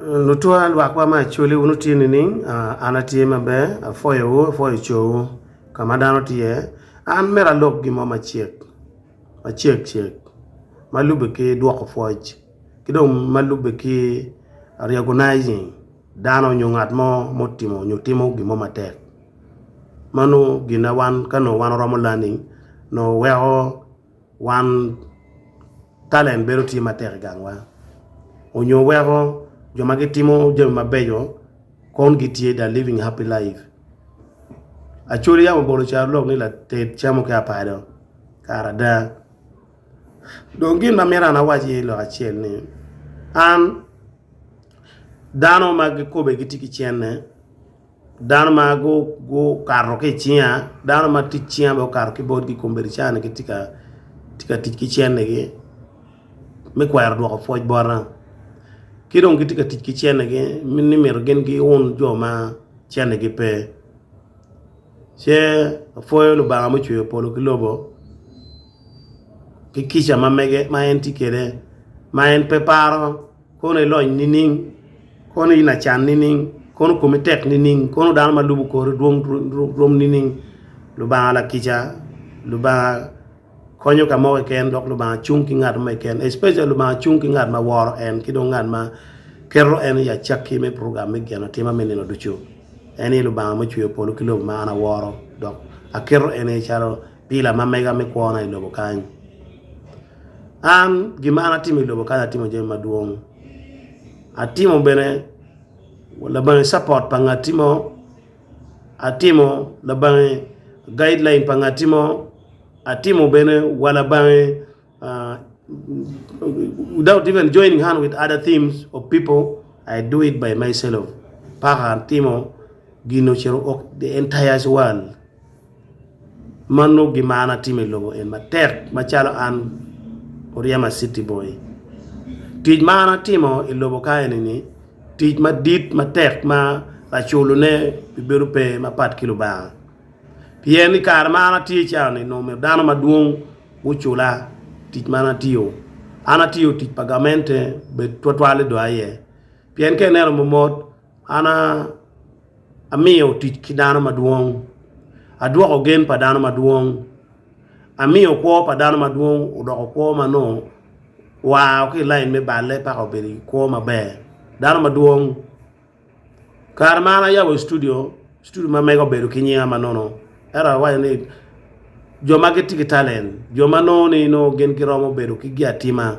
Lutwa lwakwa me Acholi wun wutye nining? An atye maber, apwoyowu, apwoyo cowu ka ma dano tye iye. An myero alok gin mo macek, macek cek ma lubbe ki dwoko pwoc ki dong ma lubbe ki recognizing dano nyo ngat mo mutimo nyo timo gin mo matek. Mano gin ma wan ka nongo wan waromo learning nongo weko wan talent bedo tye matek i gangwa onyo weko jo ma gitimo jami mabeco kono gitye they are living happy life. Acholi yam obolo carolok ni lated camo ki apado kara ada dong gin ma mito an awac iye lok acel ni an dano ma gikobe gitye ki cene Dano ma gukato ki i cinga, dano ma tic cinga bene okato ki botgi kombeddi cani gitye ka tic ki cenegi me kwero dwoko pwoc bota ki dong gitye ka tic ki cenegi ni myero gin giun jo ma cenegi pe ce apwoyo Lubanga mucweyo polo ki lobo ki kica ma mege ma en tye kwede ma en pe paro. Kono ilony nining? Kono in lacan nining? Kono komi tek nining? Kono dano ma lubo kori rom nining? Lubanga lakica, Lubanga konyo ka mo keken dok Lubanga cung ki ngat mo keken especially Lubanga cung ki ngat ma woro en ki dong ngat ma keto en i acakki me program me gin atima me nino ducu. En aye Lubanga mucweyo polo ki lobo ma an aworo dok aketo en aye calo pila ma mega me kwona i lobo kany. An gin ma an atimo i lobo kany atimo jami madwong atimo bene labangi capot pa ngati mo atimo labangi guideline pa ngati mo atimo bene wa labangi without even joining hand with other teams of people I do it by myself paka atimo gin ocito the entire world. Mano gin ma an atimo i lobo en matek macalo an Oryema City Boy. Tic ma an atimo i lobo ka eni-ni tic madit matek ma laculone bibedo pe mapat ki Lubanga. Pien i kare ma an atye ca-ni onongo myero dano madwong gucula tic ma an atiyo. An atiyo tic pa gamente bed twatwal i do aye. Pien ka ineno momot An amiyo tic ki dano madwong, adwoko gen pa dano madwong, amiyo kwo pa dano madwong odoko kwo ma nongo oa ki i lain me balle paka obedo i kwo maber. Dano madwong, kare ma an ayabo studio, studio ma mega obedo ki nyinga ma nono ento awaco ni jo ma gitye ki talent, jo ma nongo ni nongo gin giromo bedo ki gi atima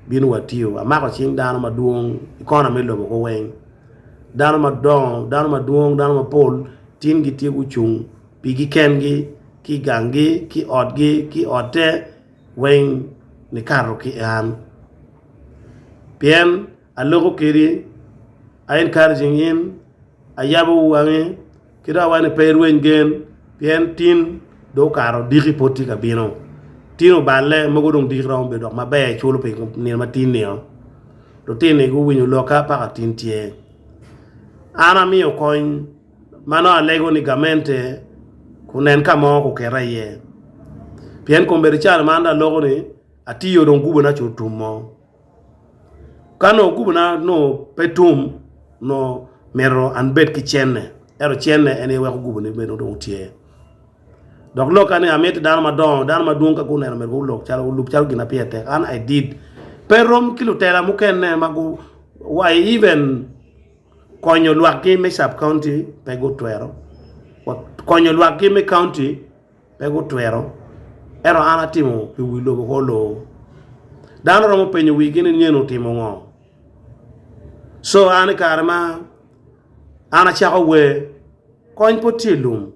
bino watiyo. Amako cing dano madwong i kona me lobo ko weng. Dano madongo, dano madwong, dano mapol tin gitye gucung pigi kengi ki i ganggi, ki i otgi, ki i otte weng nikato ki an. Pien aloko kedi, a encouraging in, ayabo wangi Ki dok awaco ni pe irweny gen, pien tin dong okato diki pwod tye ka bino. Tin oballe, mogo dong diki romo bedo dok maber culo pi nino ma tin-nio. Lutini guwinyo lokka paka tin tye. An amiyo kony ma nongo alego ni gamente kunen ka mo kuketa iye. Pien kombeddi calo ma an dong aloko ni atiyo dong gubona ci otum mo. Ka nongo gubona nongo pe tum nongo myero an bed ki cene ento cene en aye weko guboni bene dong tye. Dok lokka ni amiti dano madongo dano madwong ka guneno myero gulok calo gulub calo gin ma pire tek an I did pe rom ki lutela mukene ma gu wa even konyo lwakgi me sub county pe gutwero konyo lwakgi me county Pe gutwero, ento an atimo pi wi lobo ko loo. Dano romo penyo wigi ni nyen otimo ngo. So an i kare ma an acako wer, kony pud tye i lum.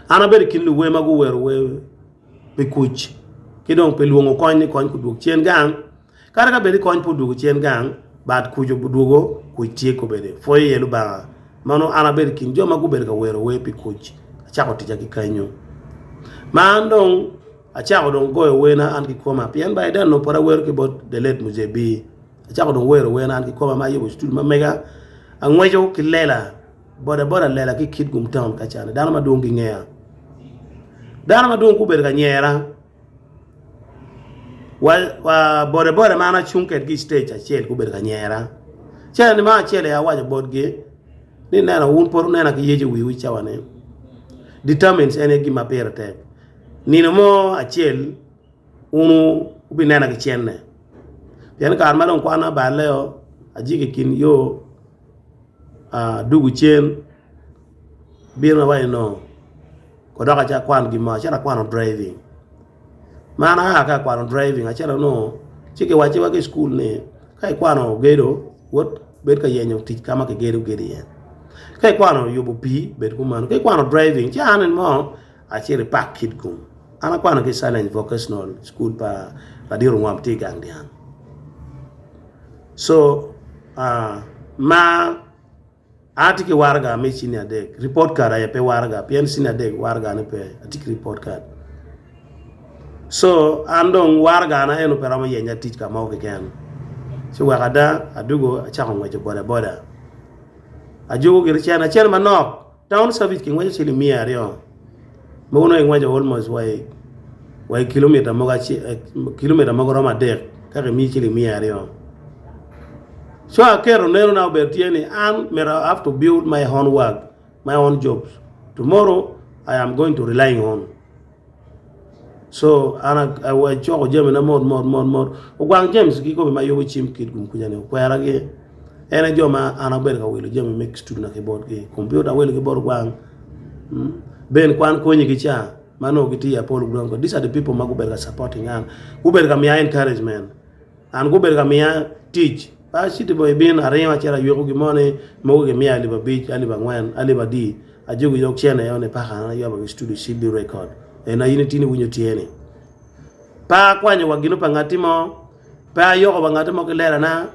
An abedo i kin luwer ma guwero wer pi kuc ki dong pi lwongo kony ni kony kudwog cen gang. Kadi ka bed ni kony pe odwogo cen gang, bad kuc odwogo, kuc tye kobedi. Pwoyo iye Lubanga. Mano an abedo i kin jo ma gubedo ka wero wer pi kuc. Acako ticca ki kenyo. Ma an dong acako dong goyo werna an kikoma, pien by then onongo pud awero ki bot the late Muzee Bii. Acako dong wero werna an kikoma ma ayubo studio ma mega, angweco ki lela, boda boda lela ki i Kitgum town ka cani. Dano madwong gingeya. Dano madwong gubedo ka nyera. Wa boda boda ma an acung kwedgi i stage acel gubedo ka nyera. Cene ma acel aye awaco botgi ni neno wun pud wunena ki yec i wiwu i cawa ni determines en aye gin ma pire tek. Nino mo acel wun wubinena ki cene pien kare ma dong kwana oballe-o ajiko i kin yo adwogo cen bino awaco ni no Kodok acako akwano gin mo, acito akwano driving. Ma an aa ka kwano driving acito anongo ci kiwacciwa ki i cukul ni ka ikwano gedo wot bed ka yenyo tic ka ma kigedo gedo iye. Ka ikwano yubo pii bed kumeno, ka ikwano driving ci an mo acito i pak Kitgum. An akwano ki i Challenge Vocational School pa ladit ongom tye i gang dyang. So ma Atye ki waraga me cinia adek, ripot kad aye pe waraga pien cinia adek waragane pe, atye ki ripot kad. So an dong waragana eno pe romo yenya tic ka mo keken. Ci wek ada adugo acako ngweco boda boda. Ajuko gire cene, acene manok. Town service kingweco ciling 200. Mogo nongo ingweco almost wa i wa i kilomita mogo acel kilomita mogo romo adek ka kimiyi ciling 200. So aketo nenona obedo tye ni an myero I have to build my own work, my own jobs. Tomorrow I am going to relying on. So an acoko jamina mot mot mot mot. Ogwang James kikome ma yubo cim Kitgum kuca ni okwera gi. En aye jo ma an abedo ka wilo jami me studio na ki botgi. Kompiuta awilo ki bot Ogwang. Ben kwan konyi ki ca ma nongo gitye i Apollo Ground. These are the people ma gubedo ka supporting an. Gubedo ka miya encouragement. An gubedo ka miya tic. Pe aciti bo ibin aringo acito ayweko gin mo ni mogo gimiya alip abic, alip angwen, alip adi. Ajuko yok cene eno ni paka an ayabo ki studio CB record. Ena in itini iwinyo tye ni. Pe akwanyo wa gino pa ngati mo, pe ayoko wa ngati mo ki lerana,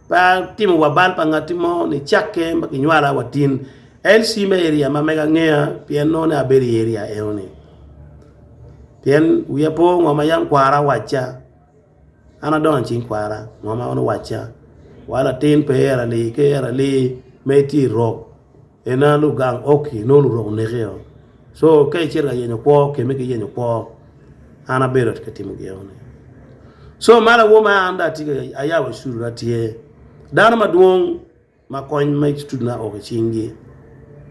pe atimo wa bal pa ngati mo nicakke ma kinywala wa tin. LC me area ma mega angeya pien nongo ni abedo i area eno ni. Pien wiya po ngo ma yam kwara owacca. An adongo i cing kwara, ngo ma en owacca? Wa latin pe ero alii ka ero alii ma itye i rok ena lugang oki nongo lurok oneki o. So ka icito ka yenyo kwo kemme ki yenyo kwo. An abedo ka timo gin eno ni. So ma lawor ma an dong atye ka ayabo studio na tye dano madwong ma kony me studio-na ok i cinggi,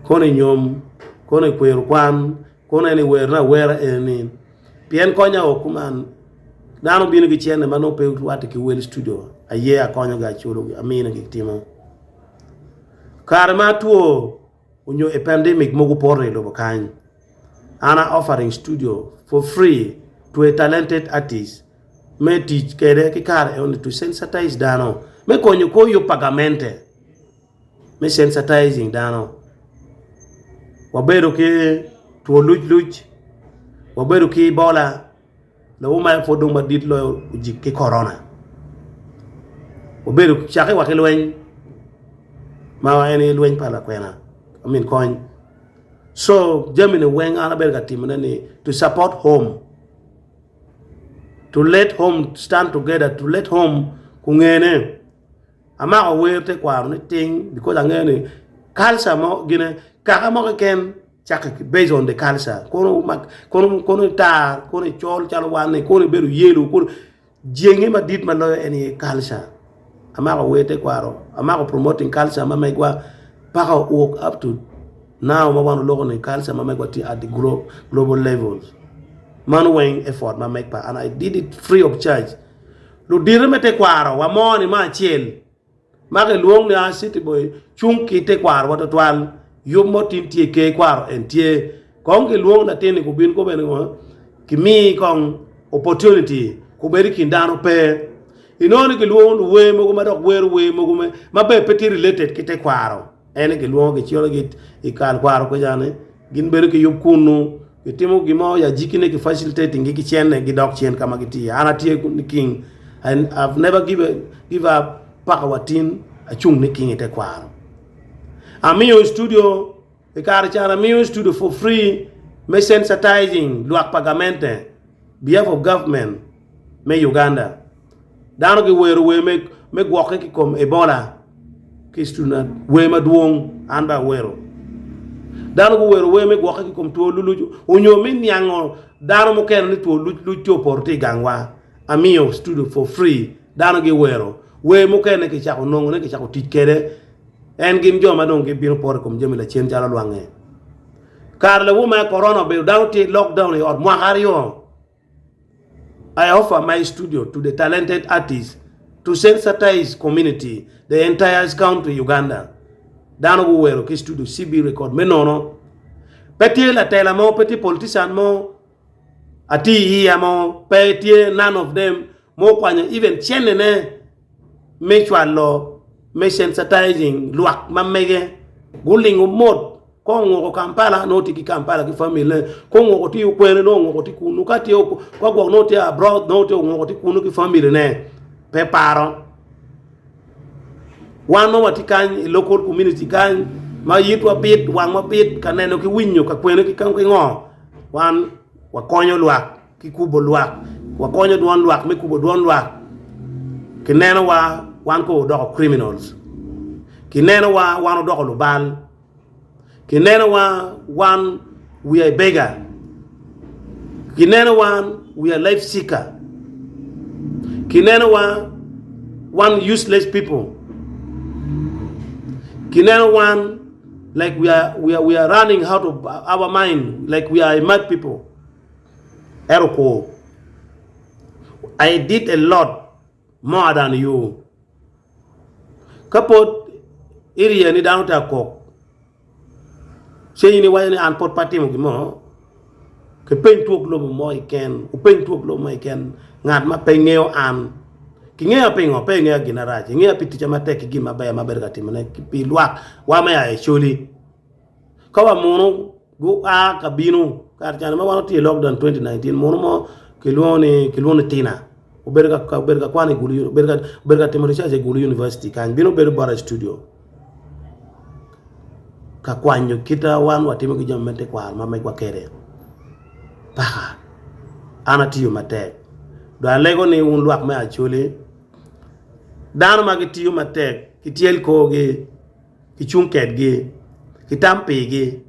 kono i nyom, kono i kwero kwan, kono en i werone awera eni-ni, pien konya ok kuman, dano bino ki cente ma nongo pe rwatte ki wel studio aye akonyogi aculogi aminigi gitimo. Kare ma atwo onyo i pandemic mogo poto i lobo kany, an a offering studio for free to a talented artist me tic kwede ki kare eno ni to sensitize dano me konyo kor yub pa gamente me sensitizing dano. Wabedo ki two luc luc, wabedo ki Ebola, lobo ma pud dong madit loyo ojik ki korona. Wabedo cakke wa ki lweny ma en aye lweny pa lakwena I mean kony. So jami ni weng an abedo ka timone ni to support home. To let home stand together, to let home kungene. Amako wer tekwaro ni ting because angeyo ni culture mo gine kaka mo keken cakke ki based on the culture. Kono kono kono itar, kono icol calo wan ni, kono ibedo yellow, kono jenge madit ma loyo en aye culture. Amako wer tekwaro, amako promoting culture ma megwa paka owok up to now ma wan oloko ni culture ma megwa tye at the global levels. Mano weng effort ma meg pa an I did it free of charge. Ludito me tekwaro wa mo ni ma acel ma kilwong ni a city boy cung ki tekwarowa twatwal yub mo tin tye ker kwaro en tye kong kilwong latin ni kubin kubene ngo kimi kong opportunity kubed i kin dano pe inongo ni kilwongo luwer mogo ma dok wero wer mogo ma bene pe tye related ki tekwaro En aye gilwongo gicito gi i kal kwaro kuca ni gin bedo ki yub kunu gitimo gin mo i agikine ki facilitating gi ki cene gidok cen ka ma gitye iye. An atye ni king and I've never give, give up paka wa tin acung ni king i tekwaro. Amiyo studio i kare can amiyo studio for free me sensitizing lwak pa gamente behalf of government me Uganda. Dano giwero wer me gwokke ki kom Ebola ki i wer madwong an bene awero. Dano guwero wer me gwokke ki kom two luluc onyo me niango dano mukene ni two luc luc tye opoto tye i gangwa. Amiyo studio for free dano giwero. Wer mukene kicako nongone kicako tic kwede. En gin jo ma dong gibino poto i kom jami lacen calo lwange. Kare lawo ma korona obedo dano tye i lockdown i ot mwaka aryo. I offer my studio to the talented artists to sensitize community the entire country Uganda. Dano guwero ki studio CB record me nono. Pe tye latela mo, pe tye politician mo, ati iya mo, pe tye none of them mo okwanyo even cene-ne me cwalo me sensitizing lwak ma mege gulingo mot ka onguko Kampala nongo tye ki Kampala ki family ne ka onguko tye Ukwene nongo onguko tye kunu ka tye ka gwok nongo tye abroad nongo tye onguko tye kunu ki family ne pe paro wan ma watye kany i local community kany ma yitwa bit wangwa bit ka neno ki winyo ka kwene ki ngo wan wakonyo lwak ki kubo lwak, wakonyo dwon lwak me kubo dwon lwak. Kinenowa wan ko odoko criminals. Kinenowa wan odoko lubal. Kinenowa wan we are beggar. Kinenowa we are life seeker. Kinenowa wan useless people. Kineno wan like we are, we are, we are running out of our mind like we are mad people. Ento kur, I did a lot more than you. Ka pod irye ni dano tye akok, ce in iwaco ni an pod pe atimo gin mo, kipeny twok lobo mo keken, wupeny twok lobo mo keken ngat ma pe ngeyo an. Kingeya pingo? Pe ingeya gin marac, ingeya pi ticca matek ki gin maber ma abedo ka timone pi lwak wa me Acholi. Ka wa munu gua ka bino kare cani ma wan watye i lockdown 2019 munu mo kilwongo ni kilwongo ni Tina obedo ka obedo ka kwano i Gulu obedo ka obedo ka timo research i Gulu University kany bino bedo bota i studio ka kwanyo kita wan watimo ki jami me tekwaro ma megwa kwede paka an atiyo matek dong alego ni wun lwak me Acholi dano ma gitiyo matek gityel korgi kicung kedgi, kitam pigi.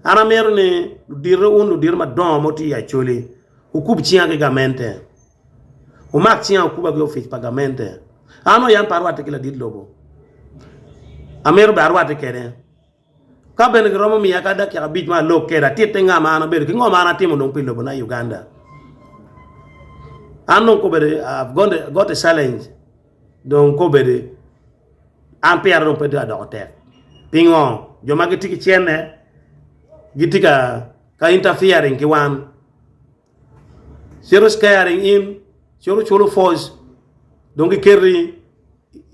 An amito ni ludito wun ludito madongo ma wutye i Acholi wukub cinga ki gamente, wumak cinga wukuba ki opic pa gamente. An nongo yam pe arwatte ki ladit lobo, amito bene arwatte kwede. Ka bene giromo miya ka dakika abic ma alok kwede, atitte nga ma an abedo ki ngo ma an atimo dong pi lobona Uganda. An dong kobedo I've got a challenge dong kobedo An pira dong pe tye ka doko tek. Pingo? Jo ma gitye ki cente gitye ka ka interfering ki wan. Cito scaring in, cito culo force dong giketi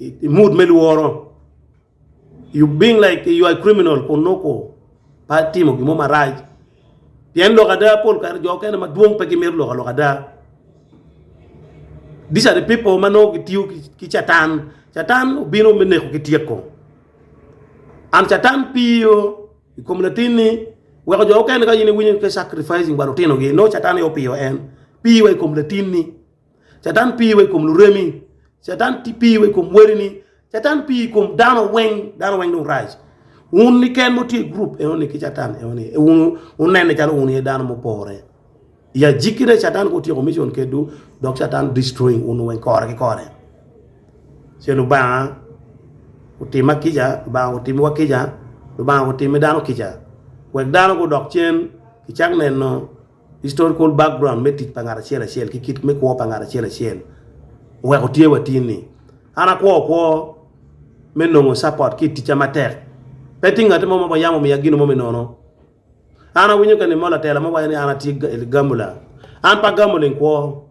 i mood me lworo. You being like you are a criminal kun nongo pe atimo gin mo marac. Pien lok ada pol kare jo okene madwong pe gimito lok alok ada. These are the people ma nongo gitiyo ki catan. Catan obino me neko ki tyeko. And catan piyo i kom latinni weko jo okene ka in iwinyo ke sacrificing wa lutinogi nongo catan aye opiyo en. Piyo wa i kom latinni. Catan piyo wa i kom luremi. Catan piyo wa i kom wadini. Catan pii i kom dano weng, dano weng dong rac. Wun niken ma wutye i gurup enoni ki Catan enoni, wun wunene calo wun aye dano mupore. I ajikkine Catan ka otyeko mission kedwu, dok Catan destroying wun weng kore ki kore. Ce Lubanga otima kica, Lubanga otimiwa kica, Lubanga otimi dano kica. Wek dano gudok cen, kicak neno historical background me tic pa ngat acel acel ki kit me kwo pa ngat acel acel oweko tye wa tin-ni. An akwo kwo me nongo support ki i ticca matek. Pe tye ngati mo ma yam omiya gin mo me nono. An awinyo ka ni mo latela mo waco ni an atye gambler. An pe agambling kwo.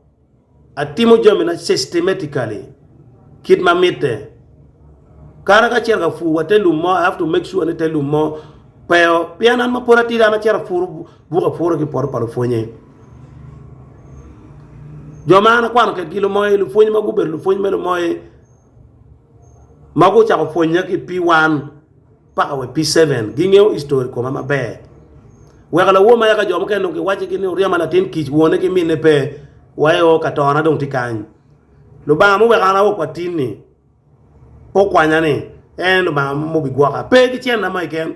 Atimo jamina systematically kit ma mitte. Kara ka acito ka pur wa te lum mo, I have to make sure ni te lum mo pe o. Pien an ma pwod atidi an acito apuro buk apura ki i poto pa lupwonye. Jo ma an akwano kwedgi lumoyi, lupwonye ma gubedo lupwony me lumoyi ma gucako pwonya ki P1 paka wa P7 gingeyo history koma maber. Weko lawor ma yaka jo mukene dong kiwacigi ni oryema latin kic wone ki minne pe wae o ka tona dong tye kany. Lubanga muweko an aok wa tin-ni pe okwanya ni en Lubanga mubigwoka. Pe ki cenna mo keken,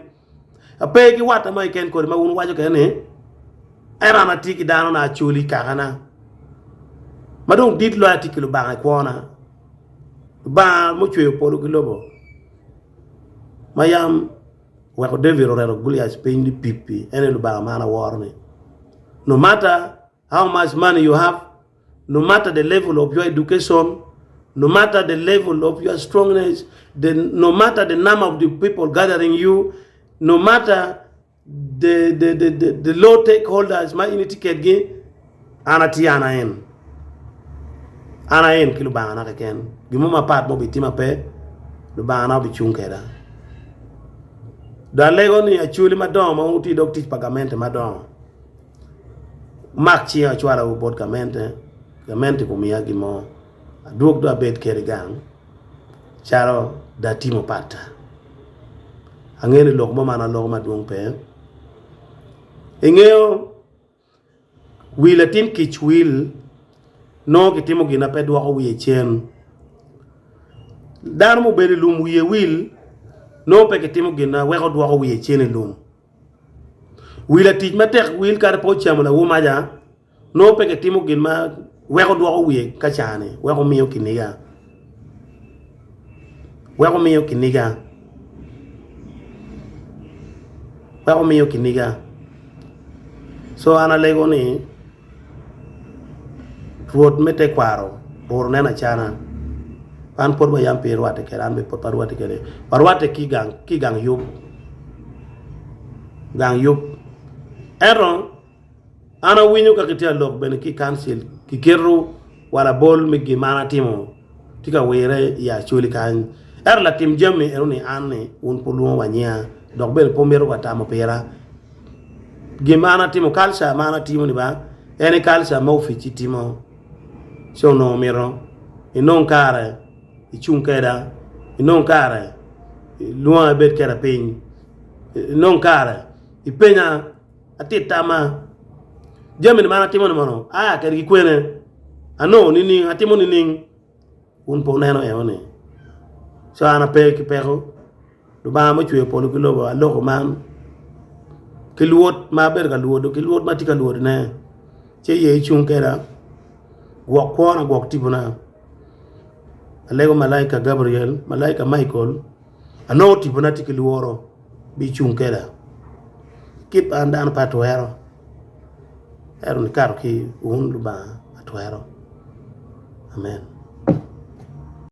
ape ki watta mo keken kodi ma wun wuwaco kwede ni ento an atye ki danona Acholi kakana ma dong dit loyo atye ki Lubanga i kwona. Lubanga mucweyo polo ki lobo ma yam oweko David oreto Goliac piny ni pipi en aye Lubanga ma an aworo-ni. No matter how much money you have, no matter the level of your education, no matter the level of your strongness, the, no matter the number of the people gathering you, no matter the, the, the, the, the law stakeholders ma in itye kedgi, an atye an aen. An aen ki Lubangana keken. Gin mo mapat ma obitima pe, Lubangana obicung keda. Dong alego ni acholi madongo ma wutye i dog tic pa gamente madongo, wumak cinga acwalawu bot gamente, gamente gumiya gin mo, adwog dong abed kede gang calo datimo patta. Angeyo ni lok mo man aloko madwong pe. Ingeyo wi latin kic wil nongo kitimo gin ma pe dwoko wiye cen. Dano mubedo i lum wiye wil nongo pe kitimo gin ma weko dwoko wiye cen i lum. Wi latic matek wil kadi pe ocamo lawumaca Nongo pe kitimo gin ma weko dwoko wiye ka caa-ni, weko miyo kiniga. Weko miyo kiniga. Weko miyo kiniga. So an alego ni Rwot me tekwaro Rwot onen acana. An pwod wa yam pe irwatte kweda, an bene pwod pe arwatte kwede. Warwatte ki i gang yub. Gang yub. Ento An awinyo ka kitye ka lok bene ki i kancil kiketo wa labol me gin ma an atimo tye ka wire i Acholi kany. Ento latim jami eno ni an ni wun pe wulwongo wa nyinga dok bene pe wumito wa tamo pira. Gin ma an atimo kalca ma an atimo ni ba en aye kalca ma opici timo ci onongo mito inong kare icung keda inong kare ilwonga ibed keda piny inong kare ipenya Atit tamma. Jami-ni ma an atimo-ni mono aa kwedgi kwene? Anongo nining? Atimo nining? Wun pe wuneno enoni? Co an ape ki peko. Lubanga mucweyo polo ki lobo aloko man ki lwod ma abedo ka lwodo ki lwod ma atye ka lwodone ci iye icung kweda gwok kwona gwok tipona. Alego malaika Gabriel, malaika Michael anongo tipona tye ki lworo. bicung keda kit pa an dano pe atwero ento nikato ki wun Lubanga atwero. Amen.